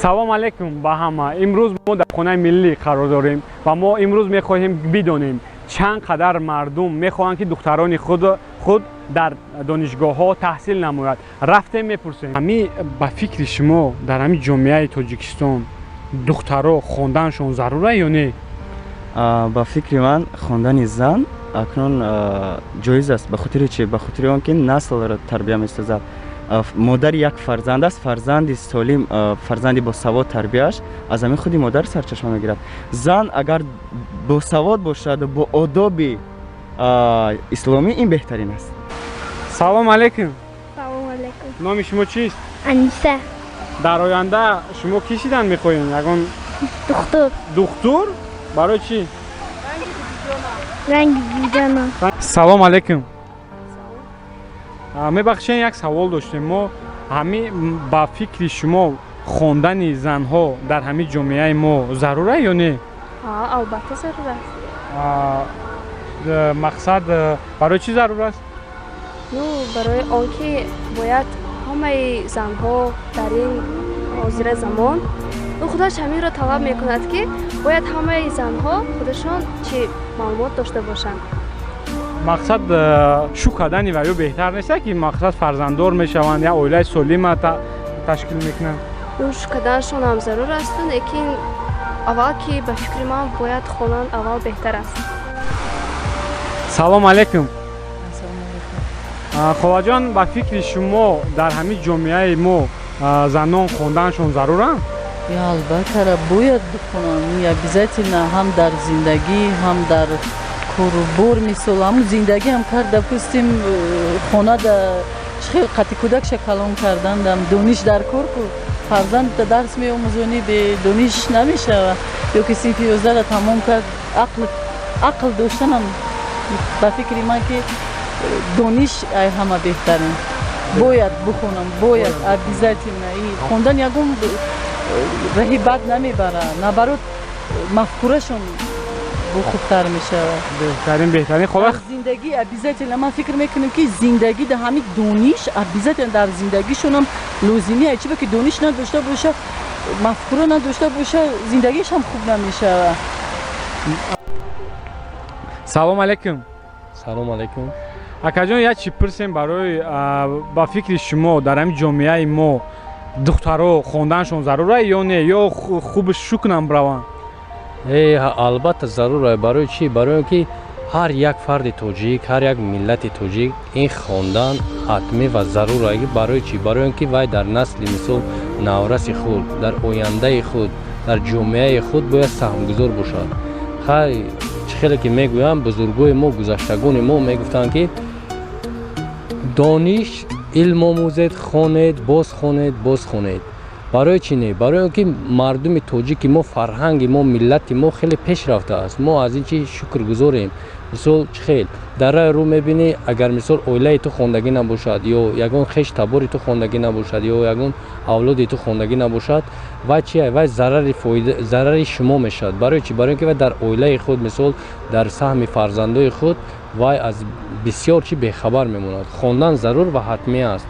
Салом алейкум ба ҳама. Имрӯз мо дар Хонаи миллӣ қарор дорем ва мо имрӯз мехоҳем бидонем, чанд қадар мардум мехоҳанд, ки духтарони худ дар донишгоҳҳо таҳсил намояд. Рафтем, мепурсем. Ҳами ба фикри шумо, дар ҳамин ҷомеаи Тоҷикистон духтаро хонданашон зарура ё не? Ба фикри ман, хондани зан акнун ҷоиз аст. Ба хотири чи? Ба хотири он ки наслро тарбия месозад. Модар як фарзанд аст. Фарзанди солим, фарзанди босавод, тарбияаш аз ҳамин худи модар сарчашма мегирад. Зан агар босавод бошаду бо одоби исломӣ, ин беҳтарин аст. Салом алейкум. Салом алейкум. Номи шумо чист? Аниса. Дар оянда шумо кӣ шидан мехоҳед, ягон? Духтур. Духтур? Барои чӣ? Ранги бибиҷонам. Салом алейкум. Мебахшед, як савол доштем мо. Ҳами ба фикри шумо, хондани занҳо дар ҳамин ҷомеаи мо зарура ё не? Албатта, зарур аст. Мақсад, барои чӣ зарур аст? Ну, барои он ки бояд ҳамаи занҳо дар ин ҳозира замон, ну, худаш ҳаминро талаб мекунад, ки бояд ҳамаи занҳо худашон чӣ маълумот дошта бошанд. Мақсад, шу кардани ва ё беҳтар неста, ки мақсад, фарзанддор мешаванд, як оилаи солима ташкил мекунанд? Ну, шу карданашон ҳам зарур асту, лекин аввал ки, ба фикри ман, бояд хонанд аввал, беҳтар аст. Салом алейкум, холаҷон. Ба фикри шумо, дар ҳамин ҷомеаи мо занон хонданашон заруранд? Албатта, бояд бихонанд, обязательно, ҳам дар зиндагӣ, ҳам дар корубор. Мисол, ҳамун зиндагӣ ҳам кард, допустим, хонада чӣ хел қати кӯдакша калон кардандам дониш дар кор ку. Фарзанд дарс меомӯзонӣ, бе дониш намешавад. Ё ки синфи 11-ра тамом кард, ақл доштанам, ба фикри ман, ки дониш ай ҳама беҳтарин. Бояд бихонам, бояд обязательно. И хондан ягон раҳи бад намебарад, наоборот, мафкурашон хубтар мешавад. Беҳтарин, беҳтарин, хола. Зиндагӣ обязательно, ман фикр мекунам, ки зиндагӣ да ҳамин дониш обязательно дар зиндагишонам лозимия. Чиба ки дониш надошта боша, мафкура надошта боша, зиндагиш ҳам хуб намешавад. Салом алейкум. Салом алейкум. Акаҷон, як чи пурсем. Барои, ба фикри шумо, дар ҳамин ҷомеаи мо духтаро хонданашон зарура ё не, ё хуб шу кунам бираванд? Албатта, зарура. Барои чӣ? Барои он ки ҳар як фарди тоҷик, ҳар як миллати тоҷик ин хондан ҳатмӣ ва зарура. Барои чӣ? Барои он ки вай дар насли, мисол, навраси худ, дар ояндаи худ, дар ҷомеаи худ бояд саҳмгузор бошад. Хай, чӣ хеле ки мегӯям, бузургои мо, гузаштагони мо мегуфтанд, ки дониш, илм омӯзед, хонед, боз хонед, боз хонед. Барои чӣ не? Барои он ки мардуми тоҷики мо, фарҳанги мо, миллати мо хеле пеш рафтааст. Мо аз ин чи шукргузорем. Мисол, чӣ хел дар раи рӯ мебинӣ, агар, мисол, оилаи ту хондагӣ набошад ё ягон хеш табори ту хондагӣ набошад ё ягон авлоди ту хондагӣ набошад, вай чи, вай зарари, зарари шумо мешавад. Барои чӣ? Барои он ки вай дар оилаи худ, мисол, дар саҳми фарзандои худ вай аз бисёр чӣ бехабар мемонад. Хондан зарур ва ҳатмӣ аст.